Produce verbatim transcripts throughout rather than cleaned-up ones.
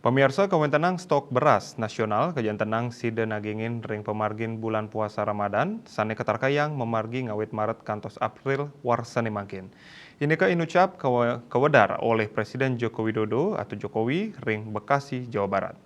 Pamiarsa, kawéntenan stok beras nasional kajantenang sida nagingin ring pamargin bulan puasa Ramadan, sané katarkayang mamargi ngawit Maret kantos April warsané mangkin. Indika inucap kawe-, kawedar olih Presiden Joko Widodo atau Jokowi ring Bekasi, Jawa Barat.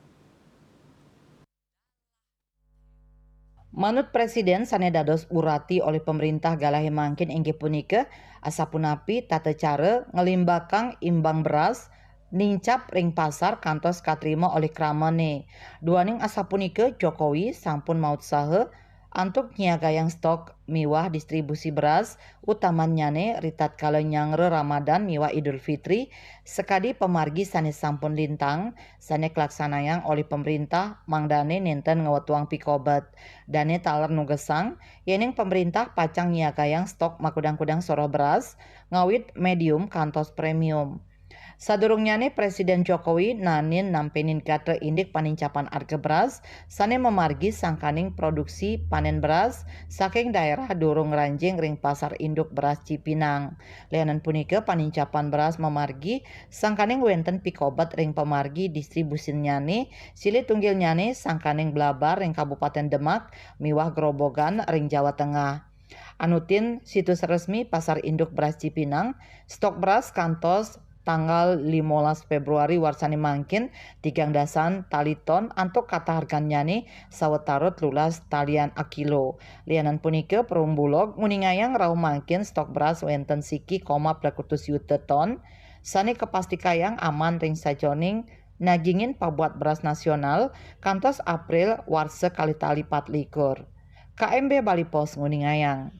Manut Presiden, sané dados urati olih pamréntah galahé mangkin inggih punika, asapunapi tata cara nglimbakang imbang beras nincap ring pasar kantos katrima olih kramané. Duaning asapunika, Jokowi sampun mautsaha antuk nyiagayang stok miwah distribusi beras, utamannyané ritatkala nyanggra Ramadan miwah Idul Fitri, sakadi pamargi sané sampun lintang, sané kalaksanayang olih pamréntah, mangdané nénten ngwetuang pikobet. Dané taler nugesang, yéning pamréntah pacang nyiagayang stok makudang-kudang soroh beras, ngawit médium kantos premium. Sadurungnyané, Presiden Jokowi naenin nampénin gatra indik panincapan arga beras, sané mamargi sangkaning produksi panén beras saking daerah durung ngranjing ring Pasar Induk Beras Cipinang. Lianan punika, panincapan beras mamargi sangkaning wénten pikobet ring pamargi distribusiniané, silih tunggilnyané sangkaning Blabar ring Kabupatén Demak miwah Grobogan ring Jawa Tengah. Anutin situs resmi Pasar Induk Beras Cipinang, stok beras kantos tanggal limolas Februari warsané mangkin tigang dasa tali ton antuk katahargannyané sawatara telulas talian akilo. Lianan punika, Perum Bulog nguningayang rauh mangkin stok beras wénten siki koma plekutus yuta ton, sané kapastikayang aman ring sajeroning nagingin pabuat beras nasional kantos April warsa kalih tali patlikur. K M B Bali Post nguningayang.